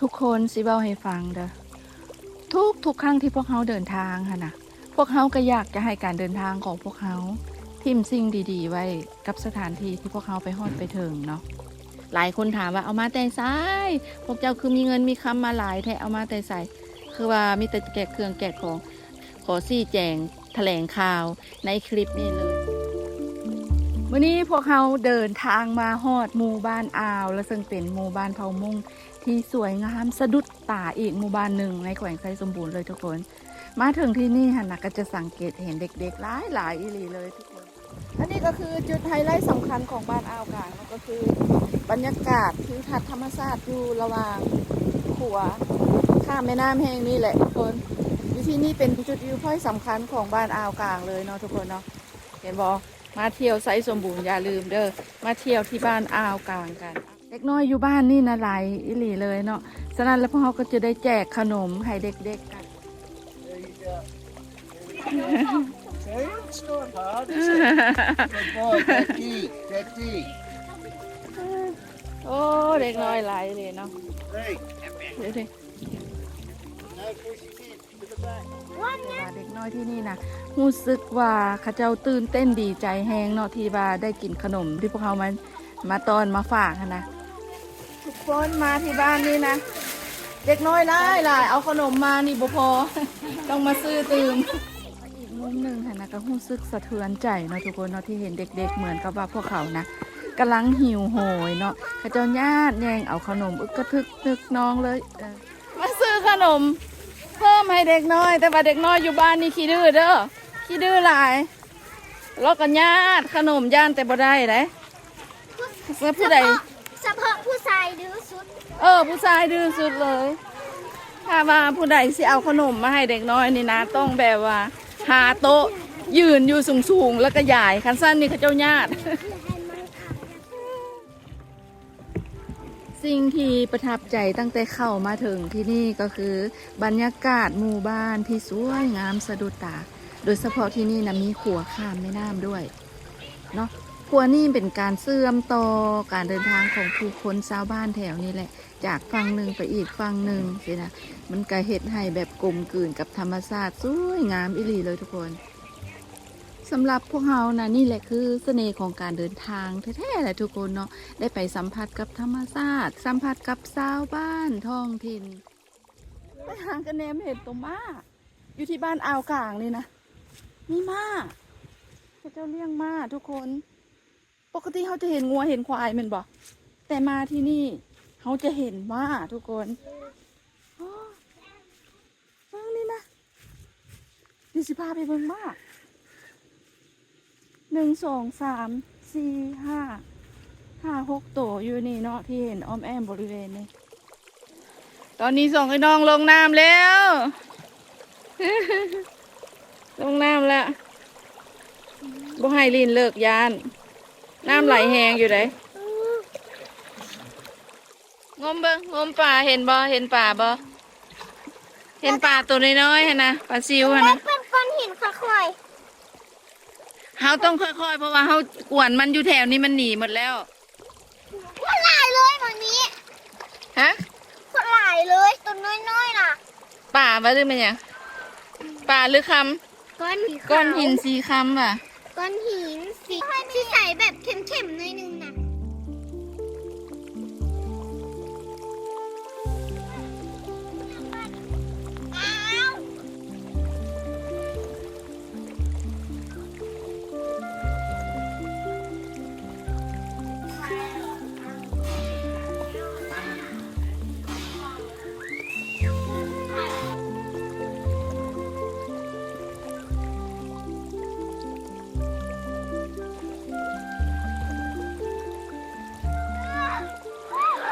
ທຸກຄົນຊິເວົ້າໃຫ້ຟັງເດີ້ ທຸກໆຄັ້ງທີ່ພວກເຮົາເດີນທາງຫັ້ນນະ ພວກເຮົາກໍຢາກຈະໃຫ້ການເດີນທາງຂອງພວກເຮົາຖິ້ມສິ່ງດີໆໄວ້ກັບສະຖານທີ່ທີ່ພວກເຮົາໄປຮອດໄປເຖິງເນາະ. ຫຼາຍຄົນຖາມວ່າ ເອົາມາແຕ່ໃສ? ພວກເຈົ້າຄືມີເງິນມີຄຳມາຫຼາຍແທ້ ເອົາມາແຕ່ໃສ? ຄືວ່າມີແຕ່ແກະເຄື່ອງແກະຂອງ. ຂໍຊີ້ແຈງຖະແຫຼງຂ່າວໃນຄລິບນີ້ເລີຍ. ມື້ນີ້ພວກເຮົາເດີນທາງມາຮອດໝູ່ບ້ານອ່າວ ແລະ ເຊິ່ງເປັນໝູ່ບ້ານເຜົ່າມົ້ງທີ່ສວຍງາມສະດຸດຕາອີກໝູ່ບ້ານໜຶ່ງໃນແຂວງໄຊສົມບູນເລີຍທຸກຄົນ. ມາເຖິງທີ່ນີ້ຫັ້ນນະ ກໍຈະສັງເກດເຫັນເດັກໆຫຼາຍໆອີ່ຫຼີເລີຍທຸກຄົນ. ອັນນີ້ກໍຄືຈຸດໄຮໄລສຳຄັນຂອງບ້ານອ່າວກາງເນາະ ກໍຄືບັນຍາກາດທິວທັດທຳມະຊາດຢູ່ລະຫວ່າງຂົວຂ້າມແມ່ນ້ຳແຫ່ງນີ້ແຫຼະທຸກຄົນ. ຢູ່ທີ່ນີ້ເປັນຈຸດວິວພອຍສຳຄັນຂອງບ້ານອ່າວກາງເລີຍເນາະທຸກຄົນເນາະ. ເຫັນບໍ່? ມາທ່ຽວໄຊສົມບູນຢ່າລືມເດີ້ ມາທ່ຽວທີ່ບ້ານອ່າວກາງກັນ. ເດັກນ້ອຍຢູ່ບ້ານນີ້ນະຫຼາຍອີ່ຫຼີເລີຍເນາະ ສະນັ້ນແລ້ວພວກເຮົາກໍຈະໄດ້ແຈກຂະໜົມໃຫ້ເດັກໆກັນ. There you go. There you go. See? It's not hard, is it? Good boy, Daddy, Daddy. ໂອ້ ເດັກນ້ອຍຫຼາຍອີ່ຫຼີເນາະ. Hey. ເດີໆ No pushing in. ແຕ່ວ່າເດັກນ້ອຍທີ່ນີ້ນະ ຮູ້ສຶກວ່າເຂົາເຈົ້າຕື່ນເຕັ້ນດີໃຈແຮງເນາະ ທີ່ວ່າໄດ້ກິນຂະໜົມທີ່ພວກເຮົາມາ ມາຕ້ອນມາຝາກຫັ້ນນະ. ທຸກຄົນມາທີ່ບ້ານນີ້ນະ ເດັກນ້ອຍຫຼາຍໆ ເອົາຂະໜົມມານີ້ບໍ່ພໍ ຕ້ອງມາຊື້ຕື່ມ. ອີກມຸມໜຶ່ງຫັ້ນນະ ກໍຮູ້ສຶກສະເທືອນໃຈເນາະທຸກຄົນເນາະ ທີ່ເຫັນເດັກໆ ເໝືອນກັບວ່າພວກເຂົານະ ກຳລັງຫິວໂຫຍເນາະ ເຂົາເຈົ້າຍາດແຍ່ງເອົາຂະໜົມອຶກກະທຶກນຶກນອງເລີຍ. ເອີ ມາຊື້ຂະໜົມເພີ່ມໃຫ້ເດັກນ້ອຍ ແຕ່ວ່າເດັກນ້ອຍຢູ່ບ້ານນີ້ຂີ້ດື້ເດີ້ ຂີ້ດື້ຫຼາຍ ລາວກໍຍາດຂະໜົມ ຢ້ານແຕ່ບໍ່ໄດ້ໃດ໋. ຜູ້ໃດ ສະເພາະ ສະເພາະຜູ້ຊາຍດື້ສຸດ. ເອີ ຜູ້ຊາຍດື້ສຸດເລີຍ. ຖ້າວ່າຜູ້ໃດຊິເອົາຂະໜົມມາໃຫ້ເດັກນ້ອຍນີ້ນະ ຕ້ອງແບບວ່າຫາໂຕະຢືນຢູ່ສູງໆ ແລ້ວກໍຢາຍ ຄັນຊັ້ນນີ້ເຂົາເຈົ້າຍາດ. ສິ່ງທີ່ປະທັບໃຈຕັ້ງແຕ່ເຂົ້າມາເຖິງທີ່ນີ້ກໍຄືບັນຍາກາດໝູ່ບ້ານທີ່ສວຍງາມສະດຸດຕາ ໂດຍສະເພາະທີ່ນີ້ນະມີຂົວຂ້າມແມ່ນ້ຳດ້ວຍເນາະ. ຂົວນີ້ເປັນການເຊື່ອມຕໍ່ການເດີນທາງຂອງຜູ້ຄົນຊາວບ້ານແຖວນີ້ແຫຼະ ຈາກຝັ່ງໜຶ່ງໄປອີກຝັ່ງໜຶ່ງຊີ້ນະ ມັນກະເຮັດໃຫ້ແບບກົມກືນກັບທຳມະຊາດ ສວຍງາມອີ່ຫຼີເລີຍທຸກຄົນ. ສຳລັບພວກເຮົານະ ນີ້ແຫຼະຄືສະເໜ່ຂອງການເດີນທາງແທ້ໆແຫຼະທຸກຄົນເນາະ ໄດ້ໄປສຳຜັດກັບທຳມະຊາດ ສຳຜັດກັບຊາວບ້ານທ້ອງຖິ່ນ. ໄປຫາກະແນມເຫັນໂຕມ້າ ຢູ່ທີ່ບ້ານອ່າວກາງນີ້ນະ ມີມ້າ ເຂົາເຈົ້າລ້ຽງມ້າທຸກຄົນ. ປົກກະຕິເຮົາຈະເຫັນງົວເຫັນຄວາຍແມ່ນບໍ່? ແຕ່ມາທີ່ນີ້ເຮົາຈະເຫັນມ້າທຸກຄົນ. ເບິ່ງນີ້ນະ ດຽວຊິພາໄປເບິ່ງມ້າ. ໜຶ່ງ ສອງ ສາມ ສີ່ ຫ້າ ຫ້າ ຫົກໂຕຢູ່ນີ້ເນາະ ທີ່ເຫັນອ້ອມແອ້ມບໍລິເວນນີ້. ຕອນນີ້ສອງເອື້ອຍນ້ອງລົງນ້ຳແລ້ວ ລົງນ້ຳແລ້ວ ບໍ່ໃຫ້ຫຼິ້ນເລີກ ຢ້ານ ນ້ຳໄຫຼແຮງຢູ່ເດ້. ງົມເບິ່ງ ງົມປາ ເຫັນບໍ່? ເຫັນປາບໍ່? ເຫັນປາໂຕນ້ອຍໆຫັ້ນນະ ປາຊິວຫັ້ນນະ. ເປັນກ້ອນຫີນຄ່ອຍໆ ເຮົາຕ້ອງຄ່ອຍໆ ເພາະວ່າເຮົາກວນມັນຢູ່ແຖວນີ້ ມັນໜີໝົດແລ້ວ. ໂຄດຫຼາຍເລີຍໝ່ອງນີ້. ຮະ? ໂຄດຫຼາຍເລີຍ ໂຕນ້ອຍໆນະ. ປາບໍ່ ຫຼືແມ່ນຫຍັງ? ປາຫຼືຄຳ? ກ້ອນຫີນຂາວ ກ້ອນຫີນສີຄຳຫວາ? ກ້ອນຫີນສີ ສີໃສແບບເຂັມໆໜ້ອຍໜຶ່ງນະ.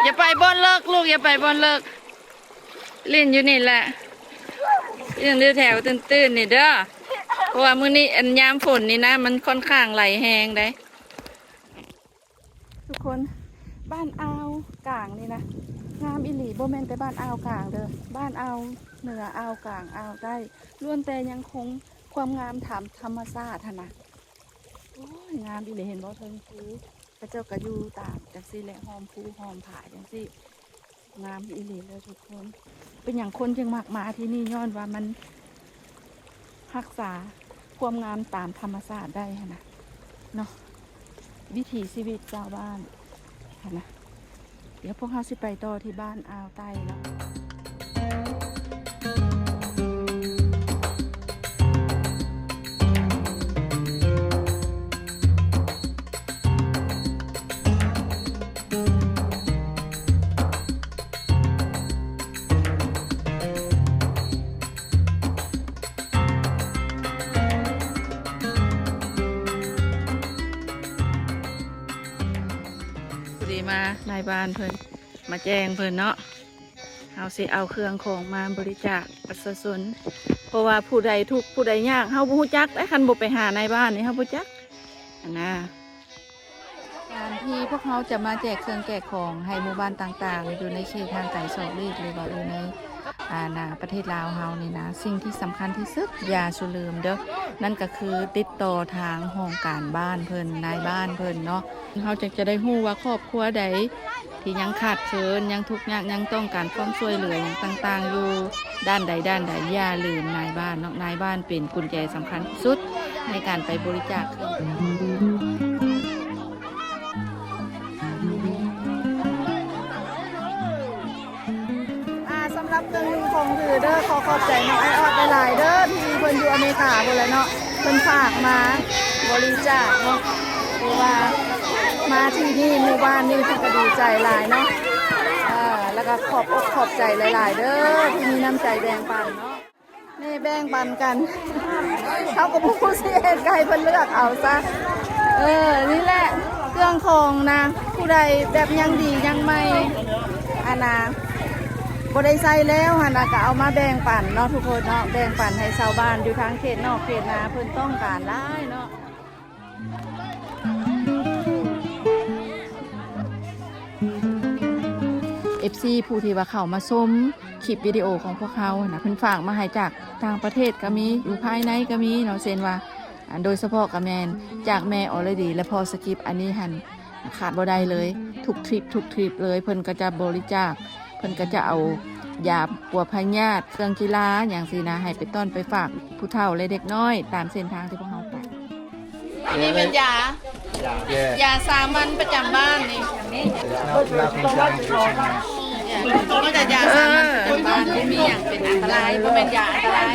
ຢ່າໄປບ່ອນເລິກລູກ ຢ່າໄປບ່ອນເລິກ. ຫຼິ້ນຢູ່ນີ້ແຫຼະ ຫຼິ້ນຢູ່ແຖວຕື້ນໆນີ້ເດີ ເພາະວ່າມື້ນີ້ອັນຍາມຝົນນີ້ນະ ມັນຂ້ອນຂ້າງໄຫຼແຮງໃດ໋. ທຸກຄົນ ບ້ານອ່າວກາງນີ້ນະ ງາມອີ່ຫຼີ ບໍ່ແມ່ນແຕ່ບ້ານອ່າວກາງເດີ ບ້ານອ່າວເໜືອ ອ່າວກາງ ອ່າວໃຕ້ ລ້ວນແຕ່ຍັງຄົງຄວາມງາມຕາມທຳມະຊາດຫັ້ນນະ. ໂອ້ຍ ງາມອີ່ຫຼີ ເຫັນບໍ່ ເທິງພູ ເຂົາເຈົ້າກໍຢູ່ຕາມຈັ່ງຊີ້ແຫຼະ ຫ້ອມພູຫ້ອມຜາຈັ່ງຊີ້. ງາມອີ່ຫຼີເລີຍທຸກຄົນ. ເປັນຫຍັງຄົນຈຶ່ງມັກມາທີ່ນີ້? ຍ້ອນວ່າມັນຮັກສາຄວາມງາມຕາມທຳມະຊາດໄດ້ຫັ້ນນະເນາະ, ວິຖີຊີວິດຊາວບ້ານຫັ້ນນະ. ດຽວພວກເຮົາຊິໄປຕໍ່ທີ່ບ້ານອ່າວໃຕ້ເນາະ. ພໍດີມານາຍບ້ານເພິ່ນ ມາແຈ້ງເພິ່ນເນາະ, ເຮົາຊິເອົາເຄື່ອງຂອງມາບໍລິຈາກປະຊາຊົນ ເພາະວ່າຜູ້ໃດທຸກຜູ້ໃດຍາກ ເຮົາບໍ່ຮູ້ຈັກເດ້. ຄັນບໍ່ໄປຫານາຍບ້ານນີ້ ເຮົາບໍ່ຈັກຫັ້ນນາ. ການທີ່ພວກເຮົາຈະມາແຈກເຄື່ອງແຈກຂອງໃຫ້ໝູ່ບ້ານຕ່າງໆ ຢູ່ໃນເຂດຫ່າງໄກສອກຫຼີກ ຫຼືວ່າຢູ່ໃນ ອ່າ ນາ ປະເທດລາວເຮົານີ້ນະ, ສິ່ງທີ່ສຳຄັນທີ່ສຸດ ຢ່າສູ່ລືມເດີ້, ນັ້ນກໍຄືຕິດຕໍ່ທາງຫ້ອງການບ້ານເພິ່ນ ນາຍບ້ານເພິ່ນເນາະ. ເຮົາຈຶ່ງຈະໄດ້ຮູ້ວ່າຄອບຄົວໃດທີ່ຍັງຂາດເຂີນ ຍັງທຸກຍາກ ຍັງຕ້ອງການຄວາມຊ່ວຍເຫຼືອຫຍັງຕ່າງໆຢູ່ ດ້ານໃດດ້ານໃດ. ຢ່າລືມນາຍບ້ານເນາະ, ນາຍບ້ານເປັນກຸນແຈສຳຄັນທີ່ສຸດໃນການໄປບໍລິຈາກເຄື່ອງ. ອ່າ ສຳລັບເຄື່ອງນຸ່ງຂອງຖືເດີ ຂໍຂອບໃຈນ້ອງອ້າຍອອດຫຼາຍໆເດີ ທີ່ເພິ່ນຢູ່ອາເມລິກາພຸ້ນແຫຼະເນາະ, ເພິ່ນຝາກມາບໍລິຈາກເນາະ. ຖືວ່າມາທີ່ນີ້ ໝູ່ບ້ານນີ້ເພິ່ນກໍດີໃຈຫຼາຍເນາະ, ເອີ ແລ້ວກໍຂອບອົກຂອບໃຈຫຼາຍໆເດີ ທີ່ມີນ້ຳໃຈແບ່ງປັນເນາະ. ນີ້ແບ່ງປັນກັນ ເຮົາກໍບໍ່ຮູ້ຊິເຮັດ ກໍໃຫ້ເພິ່ນເລືອກເອົາຊະ. ເອີ ນີ້ແຫຼະເຄື່ອງຂອງນະ, ຜູ້ໃດແບບຍັງດີຍັງໃໝ່ ອັນນະ ບໍ່ໄດ້ໃຊ້ແລ້ວຫັ້ນນະ ກໍເອົາມາແບ່ງປັນເນາະທຸກຄົນເນາະ, ແບ່ງປັນໃຫ້ຊາວບ້ານຢູ່ທາງເຂດນອກເຂດນາ ເພິ່ນຕ້ອງການຫຼາຍເນາະ. ເອັຟຊີ ຜູ້ທີ່ວ່າເຂົ້າມາຊົມຄລິບວິດີໂອຂອງພວກເຮົາຫັ້ນນະ ເພິ່ນຝາກມາໃຫ້ຈາກຕ່າງປະເທດກໍມີ ຢູ່ພາຍໃນກໍມີເນາະ, ເຊັ່ນວ່າ ອັນ ໂດຍສະເພາະກໍແມ່ນຈາກແມ່ອໍລະດີ ແລະ ພໍ່ສະກິບ. ອັນນີ້ຫັ້ນຂາດບໍ່ໄດ້ເລີຍ ທຸກທຣິບ ທຸກທຣິບເລີຍ ເພິ່ນກໍຈະບໍລິຈາກ ເພິ່ນກໍຈະເອົາຢາປົວພະຍາດ ເຄື່ອງກິລາຫຍັງຊີ້ນະ ໃຫ້ໄປຕ້ອນໄປຝາກຜູ້ເຖົ້າ ແລະ ເດັກນ້ອຍ ຕາມເສັ້ນທາງທີ່ພວກເຮົາໄປ. ອັນນີ້ແມ່ນຢາ ຢາສາມັນປະຈຳບ້ານນີ້. ນອກຈາກຢາສາມັນປະຈຳບ້ານ ບໍ່ມີຫຍັງເປັນອັນຕະລາຍ, ບໍ່ແມ່ນຢາອັນຕະລາຍ,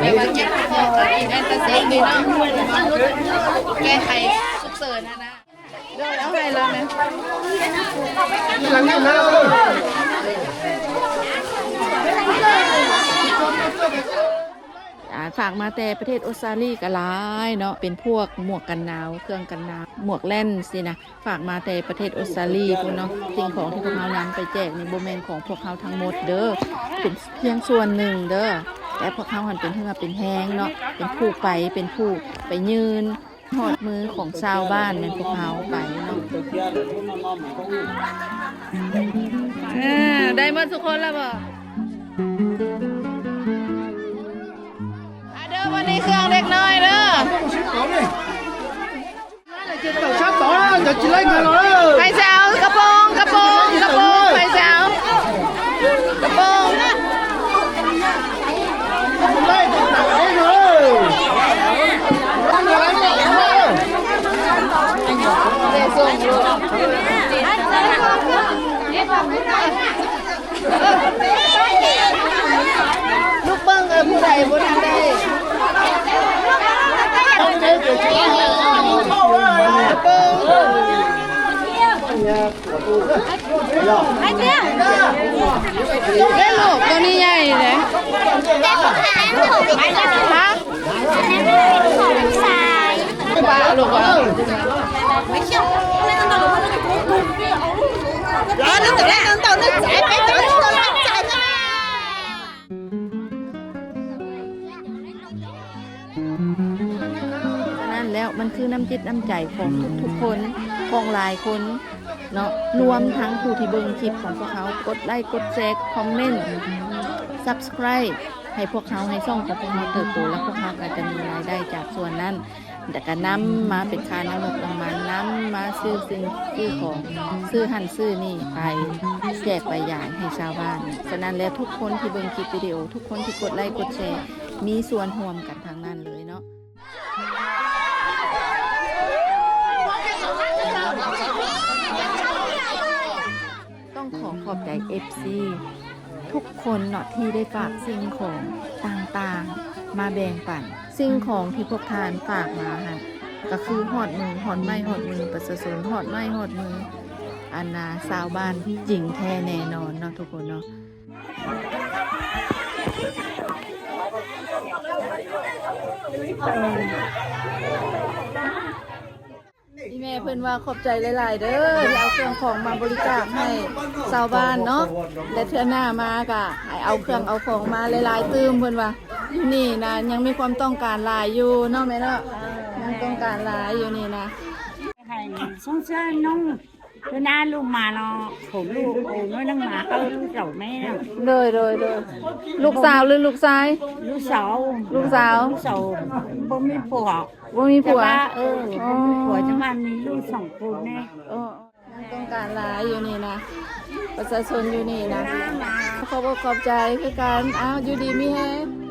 ແບບວ່າເກັບພວກແອນຕາຊິດນີ້ເນາະ, ແກ້ໄຂສຸກເສີນຫັ້ນນະ. ເອົາໃຫ້ລາວແມ່. ອ່າ ຝາກມາແຕ່ປະເທດອົດສະຕາລີກໍຫຼາຍເນາະ, ເປັນພວກໝວກກັນໜາວ ເຄື່ອງກັນໜາວ ໝວກແວ່ນຊີ້ນະ, ຝາກມາແຕ່ປະເທດອົດສະຕາລີພຸ້ນເນາະ. ສິ່ງຂອງທີ່ພວກເຮົານຳໄປແຈກນີ້ ບໍ່ແມ່ນຂອງພວກເຮົາທັງໝົດເດີ້, ເປັນພຽງສ່ວນໜຶ່ງເດີ້, ແຕ່ພວກເຮົາຫັ້ນເປັນເຫື່ອເປັນແຮງເນາະ, ເປັນຜູ້ໄປ ເປັນຜູ້ໄປຍື່ນ ຮອດມືຂອງຊາວບ້ານແມ່ນພວກເຮົາໄປເນາະ. ເອີ ໄດ້ໝົດທຸກຄົນແລ້ວບໍ່? ອາ ເດີ ວັນນີ້ເຄື່ອງເດັກນ້ອຍເດີ. ໃຜຊິເອົາກະໂປງ ກະໂປງ ກະໂປງ ໃຜຊິເອົາກະໂປງ. ລຸກເບິ່ງ ເອີ ຜູ້ໃດບໍ່ທັນໄດ້ ເບິ່ງ ເດ້ລູກ ໂຕນີ້ໃຫຍ່ເດ້. ຮະ? ສະນັ້ນແລ້ວ ມັນຄືນ້ຳຈິດນ້ຳໃຈຂອງທຸກໆຄົນ ຂອງຫຼາຍຄົນເນາະ, ລວມທັງຜູ້ທີ່ເບິ່ງຄລິບຂອງພວກເຮົາ, ກົດໄລ, ກົດແຊ, ຄອມເມັນ, ຊັບສະໄຄຣບ ໃຫ້ພວກເຮົາ, ໃຫ້ຊ່ອງຂອງພວກເຮົາເຕີບໂຕ ແລະ ພວກເຮົາກໍຈະມີລາຍໄດ້ຈາກສ່ວນນັ້ນ. ແລ້ວກໍນຳມາເປັນຄ່ານ້ຳມັນ ນ້ຳມັນ ນຳມາຊື້ສິ່ງ ຊື້ຂອງ ຊື້ຫັ້ນຊື້ນີ້ ໄປແຈກໄປຢາຍໃຫ້ຊາວບ້ານ. ສະນັ້ນແລ້ວ ທຸກຄົນທີ່ເບິ່ງຄລິບວິດີໂອ ທຸກຄົນທີ່ກົດໄລ້ກົດແຊ ມີສ່ວນຮ່ວມກັນທັງນັ້ນເລີຍເນາະ. ຕ້ອງຂໍຂອບໃຈເອັຟຊີທຸກຄົນເນາະ ທີ່ໄດ້ຝາກສິ່ງຂອງຕ່າງໆມາແບ່ງປັນ. ສິ່ງຂອງທີ່ພວກທ່ານຝາກມາຫັ້ນ ກໍຄືຮອດມື ຮອດໄມ້ຮອດມືປະຊາຊົນ ຮອດໄມ້ຮອດມື ອັນນ່າ ຊາວບ້ານຈິງແທ້ແນ່ນອນເນາະ ທຸກຄົນເນາະ. ອີ່ແມ່ເພິ່ນວ່າຂອບໃຈຫຼາຍໆເດີ ທີ່ເອົາເຄື່ອງຂອງມາບໍລິຈາກໃຫ້ຊາວບ້ານເນາະ ແລະເທື່ອໜ້າມາກະໃຫ້ເອົາເຄື່ອງເອົາຂອງມາຫຼາຍໆຕື່ມ ເພິ່ນວ່າຢູ່ນີ້ນະ ຍັງມີຄວາມຕ້ອງການຫຼາຍຢູ່ເນາະແມ່ເນາະ ຍັງຕ້ອງການຫຼາຍຢູ່ນີ້ນະ. ໃຫ້ສົງສານນ້ອງ ເພິ່ນນາລູກມາເນາະ ໂອ້ ລູກ ໂອ້ ນ້ອຍນາງມາ ເອີ ລູກສາວແມ່ເນາະ. ໂດຍ ໂດຍ ໂດຍ ລູກສາວຫຼືລູກຊາຍ? ລູກສາວ ລູກສາວ ລູກສາວ ບໍ່ມີຜົວ ບໍ່ມີຜົວ ແຕ່ວ່າ ເອີ ອໍ ບໍ່ມີຜົວ ແຕ່ວ່າມີລູກສອງຄົນແນ່. ອໍ ຍັງຕ້ອງການຫຼາຍຢູ່ນີ້ນະ ປະຊາຊົນຢູ່ນີ້ນະ ຂອບອົກຂອບໃຈຄືກັນ. ອ້າວ ຢູ່ດີມີແຮງ.